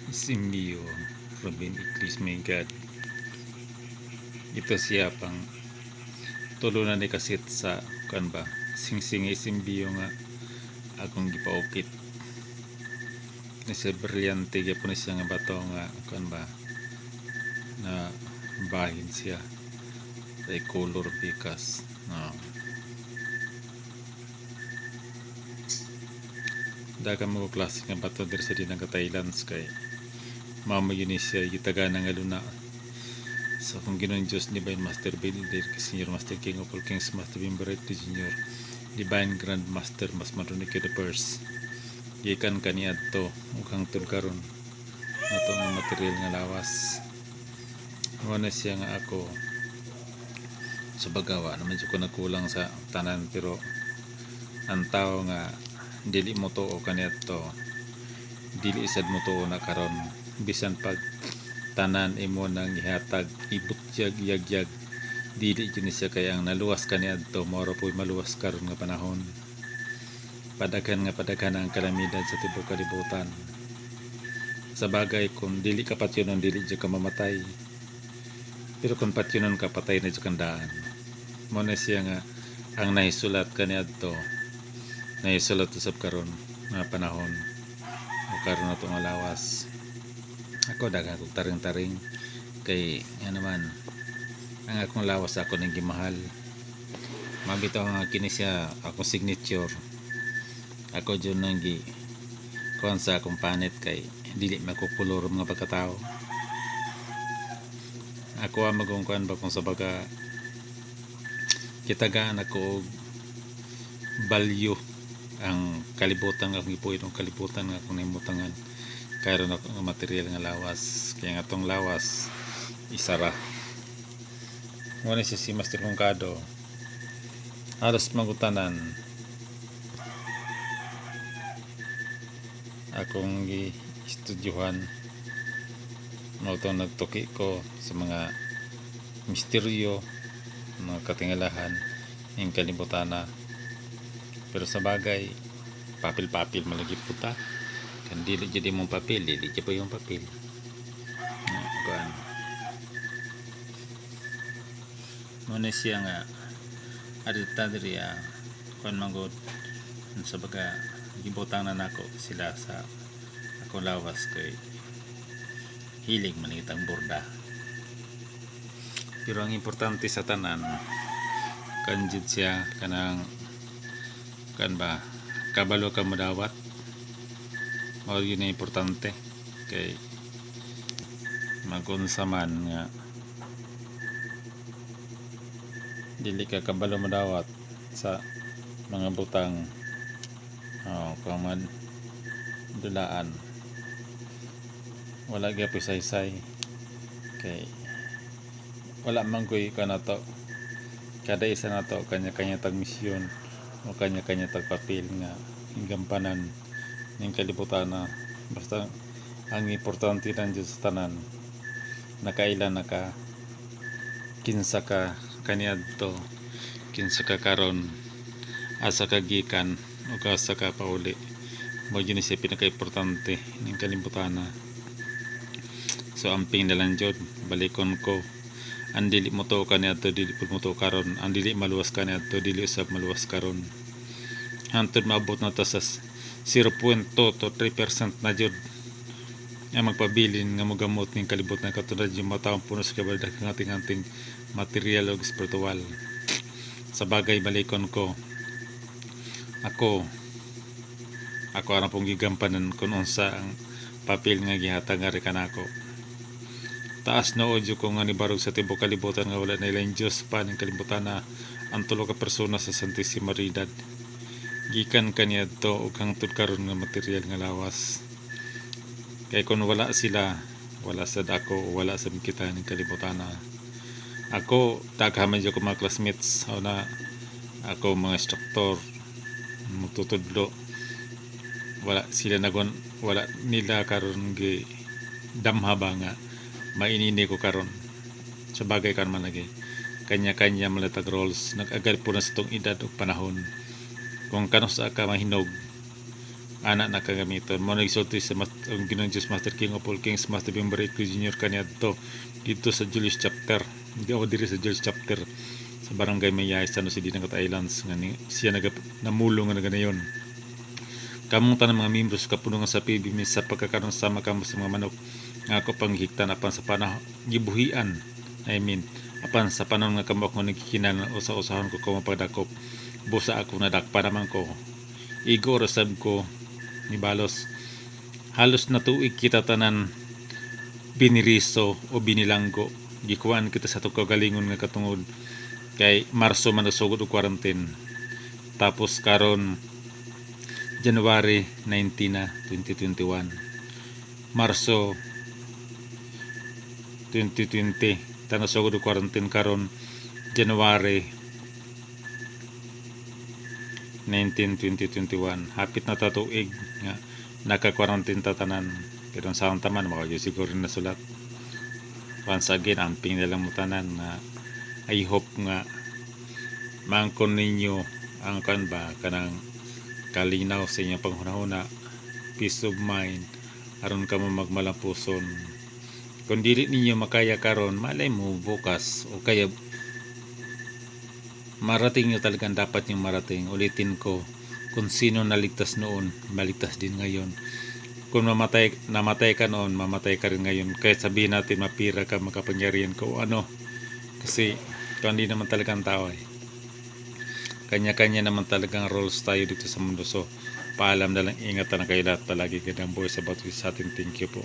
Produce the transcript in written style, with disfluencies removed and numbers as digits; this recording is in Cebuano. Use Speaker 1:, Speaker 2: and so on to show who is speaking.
Speaker 1: SMBO Robin Eclipse, my God. Ito siya pang tulo na ni kasit sa kan ba singsing SMBO nga akong gipaukit. Kini siya brilyante gyapon ni siya nga bato nga kan ba na bahin siya ay color bikas no. Daghang mga klase nga bato diri sa Dinagat Islands kay mao man gyud ni siya gitagana nga luna sa akong Ginoong Diyos, Divine Master Builder, Senior Master King of all Kings, Master Bimberite Junior, Divine Grand Master Mas Madunike the First, gikan kaniadto ug hangtod karon nato nga material nga lawas. Mao na siya nga ako sa bagawa naman jud ko nagkulang sa tanan, pero ang tao nga dili mo tuo kaniadto, dili sad mo tuo na karon bisan pag tanan imo nang ihatag, ibutyag, iyagyag, dili jud ni siya, kay ang naluwas kaniadto mao ra po'y maluwas karon nga panahon. Padaghan nga padaghan ang kalamidad sa tibuok kalibutan. Sa bagay, kung dili ka patyonon, dili jud ka mamatay, pero kung patyonon ka, patay na jud kang daan. Mao na siya nga ang nahisulat kaniadto nahisulat usab karon nga panahon o karon na nga lawas. Ako daghan kog taring-taring kay nga naman ang akong lawas ako ning gimahal. Mabitaw nga kini siya akong signature. Ako jud nang gi kuan sa akong panit kay dili makukulor mga pagkatao. Ako ang magong kuan ba kung sa baga kitagaan ako og value ang kalibutan nga akong gipuyo, ang kalibutan nga akong nahimutangan karon ako nga material nga lawas, kaya nga atong lawas isara. Mo ni siya si Master Kungkado, halos magutanan akong gi-estudyuhan. Mao tong nagtuki ko sa mga misteryo, mga katingalahan ning kalibutana. Pero sa bagay, papel-papel malagi puta kan dili jud imong papel, dili jud po yung papel. Kuan mo na siya nga adita diri, kuan man gud sa baga gibutang na nako sila sa akong lawas kay hilig man itang borda. Pero ang importante sa tanan kan jud siya kanang kan ba kabalo ka modawat, mao yun ang importante kay magunsa man nga dili ka kabalo modawat sa mga butang, oh, kaman dulaan wala gyapon saysay kay wala man koy kanato. Kada isa nato kanya-kanya tag misyon o kanya-kanya tag papel nga gampanan ning kalibutan na. Basta ang importante lang jud sa tanan, nakaila na ka, kinsa ka kaniadto, kinsa ka karon, asa ka gikan ug asa ka pauli. Mao jud ni siya pinakaimportante ning kalibutan na. So amping na lang jud, balikon ko: ang dili mo tuo kaniadto, dili pud mo tuo karon. Ang dili maluwas kaniadto, dili usab maluwas karon hantod maabot na ta sa 0.2 to 3% na jud nga magpabilin nga mogamot ning kalibutan, katulad yung mga taong puno sa kabaldag ng ating material ug spiritual. Sa bagay, balikon ko, ako ako ara pong gigampanan kung unsa ang papel nga gihatag nga kanako. Taas na audio ko nga nibarog sa tibuok kalibutan nga wala na ilang Diyos pa ning kalibutan na ang tulo ka persona sa Santissima Trinidad gikan kaniadto ug hangtod karon nga material nga lawas, kay kun wala sila, wala sad ako, wala sad kita ning kalibutan na. Ako daghan man jud ko mga classmates o na ako mga instructor magtutudlo, wala sila nagon, wala nila karon gi damha ba nga mainini ko karon. Sa bagay, karon man lagi kanya-kanya malatag roles, nag-agal po na sa tong edad ug panahon. Kung kanusa ka mahinog. Ana na kagamiton mo nagsulti sa ang Ginoong Diyos, Master King of all Kings, Master Bimber Jr. kaniadto dito sa Julius Chapter. Hindi ako diri sa Julius Chapter sa Barangay Mayay, San Jose, Dinagat Islands, nga ni, siya naga, namulong nga naganayon. Kamong tanang mga membros kapunungan sa PBM sa pagkakaroon sama kamo sa mga manok nga ako panghiktan, apan sa panahon gibuhian, I mean, apan sa panahon nga kamo ako nagkikinahanglan, usa-usahon ko kamo pagdakop, busa ako nadakpa naman ko, igo rasab ko ni balos. Halos natuig kita tanan biniriso o binilanggo, gikuan kita sa atong kaugalingon nga katungod kay Marso man nasugod og quarantine, tapos karon January 19 na 2021. Marso 2020 ta nasugod og quarantine, karon January 19, 2021, hapit na ta tuig nga naka-quarantine ta tanan. Pero sa taman maka siguro na sulat. Once again, amping na lang mo tanan na I hope nga maangkon ninyo ang kan ba, kanang kalinaw sa inyong panghunahuna, peace of mind, aron kamo magmalampuson. Kung dili ninyo makaya karon, malay mo bukas o kaya marating nyo talagang dapat yung marating. Ulitin ko, kung sino naligtas noon, maligtas din ngayon. Kung mamatay, namatay ka noon, mamatay ka rin ngayon. Kahit sabihin natin mapira ka, makapangyarihan ka o ano. Kasi kung hindi naman talagang tao eh. Kanya-kanya naman talagang roles tayo dito sa mundo. So, paalam na lang. Ingat na kayo lahat palagi. Gandang buhay sa bawat isa sa atin. Thank you po.